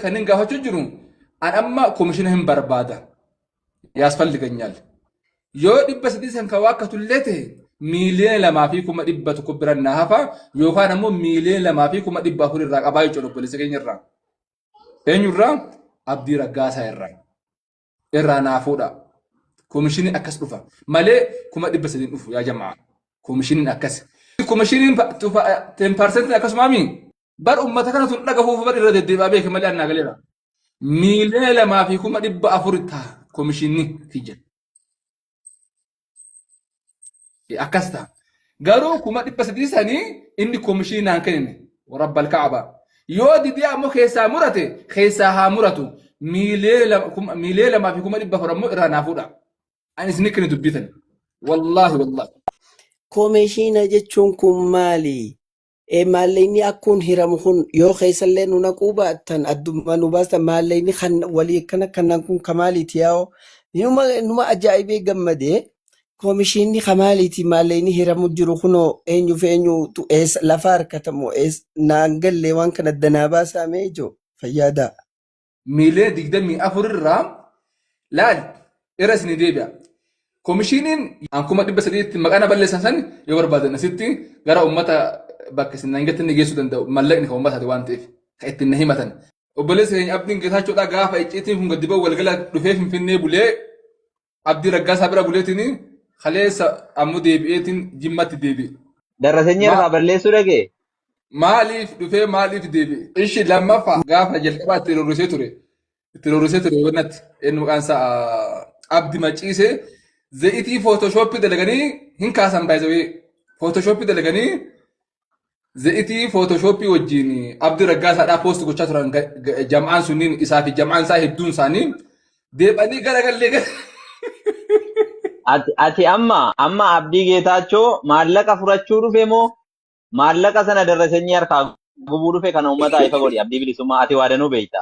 Kan hin gaafachuu jiru an amma komishina hin barbaada. Yaasfalliganyaal. Yoo 300 san kan waakkatullee ta'e 2,100,000 bira na hafa yookaan ammoo 2,400,000 irraa qabaa jechuudha obboleessa keenya irraa. Eenyurraa? Abdii Raggaasaa irraa. Irraa naa fuudha. Komishiniin akkas dhufa. Malee 300,000 dhufu yaa jamaa. Komishiniin akkas. Komishiniin 10% akkasumaami. Bar ummata kana tun dhagahuuf bar irra deddeebi'aa beeke malee annaa galeera. 2,400,000 ta'a komishinni kiyya. Akkas ta'a. Garuu 300,000 sanii inni komishinii naan kennine. Rabbal Ka'aba. Yoo didee ammoo keessaa murate keessaa haa muratu. 2,400,000 ammoo irraa naa fuudha. Ani isin kenni dubbitan. Wallaahi wallaahi. Komishiina jechuun kun maali? Maallaqni akkuun hiramu kun yoo keessallee nu naquu baattan addummaa nu baastan maallaqni kan walii akkana kanaan kun kamaaliiti yaa'oo numa numa ajaa'ibee gammadee koomishinni kamaaliiti maallaqni hiramu jiru kunoo eenyu fi eenyutu eessa lafa harkatamu eessa naan gallee waan kana danaa baasaa mee ijoo fayyaadaa. 24,000,000 irraa laal irra isinii deebi'a. Komishiiniin an 300,000tti maqaa na balleessan san yoo barbaadan asitti gara uummata bakka isin nan gettan geessuu danda'u mallaqni kan uummataati waan ta'eef kan ittiin na himatan. Obboleessi keenya Abdiin Geetaachoodhaa gaafa icciitiin kun gadi ba'u galgala dhufee Finfinnee bulee Abdii Raggaasaa bira buleetiin kaleessa ammoo deebi'eetiin Jimmatti deebi'e. Darrasenyii harkaa balleessuu dhagee? Maaliif dhufee maaliif deebi'e? Ishi lammaffaa gaafa jalqabaa itti roorrisee ture. Itti roorrisee ture wannatti inni maqaan isaa Abdi Maciisee zayitii footooshooppii dalaganii hin kaasan baay'isawee footooshooppii dalaganii Za'itii footooshooppii wajjin Abdii Raggaasaadhaa poost gochaa turan jam'aan sunniin isaa fi jam'aan isaa hedduun isaanii deeb'anii garagallee gara. Ati amma Abdii Geetaachoo maallaqa furachuu dhufe moo maallaqa sana darrasenyii harkaa gubuu dhufe kana uummataa ifa godhi Abdii Bilisummaa ati waa danuu beekta.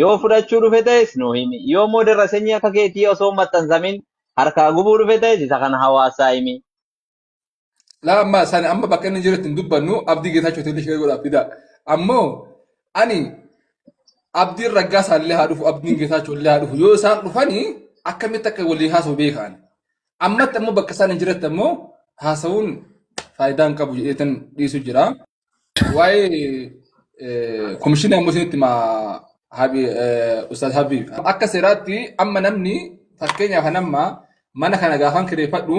Yoo fudhachuu dhufe ta'es nu himi. Yoo immoo darrasenyii akka keetii osoo hin maxxansamin harkaa gubuu dhufe ta'es isa kana hawaasaa himi. Laa amma sana amma bakka inni jirutti hin dubbannu Abdii Geetaachoo illee shiree godhaaf fidaa. Ammoo ani Abdiin Raggaasaa illee haa dhufu Abdiin Geetaachoo illee haa dhufu yoo isaan dhufanii akkamitti akka walii haasa'u beekaan. Ammatti ammoo bakka isaan hin jiretti ammoo haasa'uun faayidaa hin qabu jedheetan dhiisu jira. Waa'ee komishinii ammoo isinitti himaa Ustaaz Habiib. Akka seeraatti amma namni fakkeenyaaf an amma mana kana gaafan kireeffadhu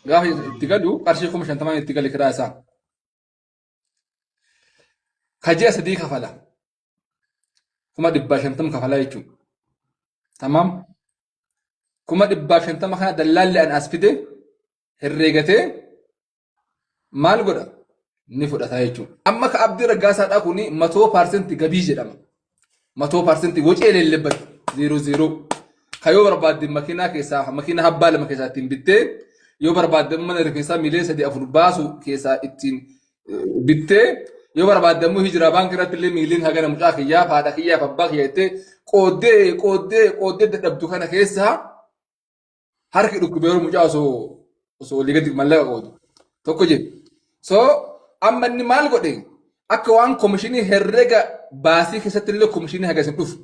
gaafa itti galu qarshii 50,000 itti gale kiraa isaa. Ka ji'a 3 kafala. 150,000 kafalaa jechuudha. Tamaam. 150,000 kana dallaalli an as fide herreegatee maal godha? Ni fudhata jechuudha. Amma ka Abdii Raggaasaadhaa kun matoo paarsentii gabii jedhama. Matoo paarsentii wocee leellebbatu zeeroo zeeroo. Ka yoo barbaadde makiinaa keessaa makiinaa abbaa lama keessaa ittiin bittee yoo barbaadde mana rifeensaa miiliyoona 3 4 baasu keessaa ittiin bittee yoo barbaadde immoo hijiraa baankii irratti illee miiliyoona hagana mucaa kiyyaaf haadha kiyyaaf abbaa kiyya jettee qooddee qooddee qooddee dadhabdu kana keessaa harki dhukkubee yeroo mucaa osoo olii gadi mallaqa qoodu tokko jedhu. So amma inni maal godhe akka waan komishinii herrega baasii keessatti illee komishinii hagas hin dhufu.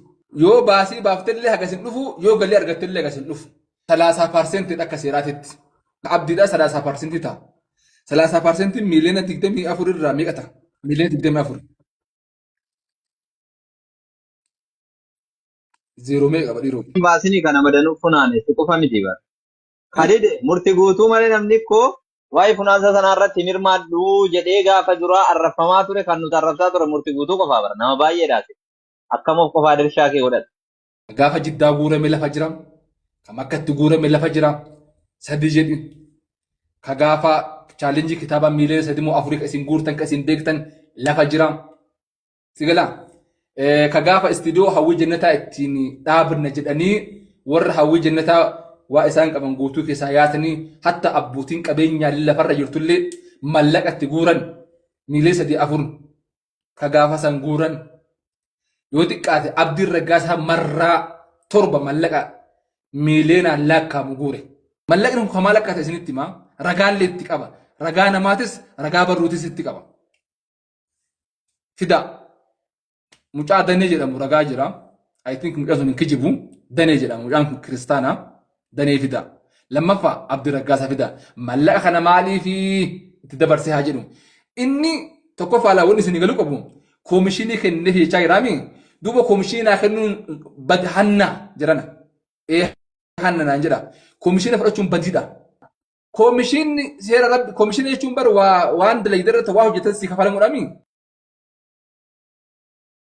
Yoo baasii baafte illee hagas hin dhufu yoo galii argatte illee hagas hin dhufu. 30% akka seeraatitti. Abdiidhaa 30% ta'a. 30% 24,000,000 irraa meeqa ta'a? 24,000,000. Zeeroo meeqa qaba dhiiroo? Baasini kana madanuu funaane si qofa miti bara. Kadide murti guutuu malee namni koo waa'ee funaansa sanaa irratti hin hirmaadhu jedhee gaafa duraa arrabfamaa ture kan nuti arrabsaa ture murti guutuu qofaa bara nama baay'eedhaati. Akkam of qofaa dirshaa kee godhadha. Gaafa Jiddaa guurame lafa jira. Ka Makkatti guurame lafa jira. Sadi jedhi. Ka gaafa chaalenjii kitaaba 3 moo 4 ka isin guurtan ka isin beektan lafa jira. Si galaa? Ka gaafa istiidiyoo Hawwii Jannataa ittiin dhaabna jedhanii warra Hawwii Jannataa waa isaan qaban guutuu keessaa yaatanii hatta abbootiin qabeenyaa lafarra jirtullee mallaqa itti guuran 3,000,000 4 ka gaafa san guuran yoo xiqqaate Abdiin Raggaasaa marraa 7 mallaqa miiliyoonaan lakkaa'amu guure. Mallaqni kun kan maal akka ta'e isinitti himaa ragaallee itti qaba. Ragaa namaatis ragaa barruutis itti qaba. Fidaa. Mucaa Danee jedhamu ragaa jira. I think mucaan sun hin kijibu. Danee jedhama. Mucaan kun kiristaana. Danee fida. Lammaffaa Abdi Raggaasa fida. Mallaqa kana maaliif itti dabarsee haa jedhu. Inni tokkoffaa laa wanni isin galuu qabu koomishinii kenneef jechaa jiraami. Duuba koomishinii naa kennuun bad hanna jedhana. Ee hanna naan jedha. Koomishina fudhachuun badiidha. Koomishinni seera rabbi koomishina jechuun bar waa waan dalagde irratti waa hojjetan si kafalamuudhaami.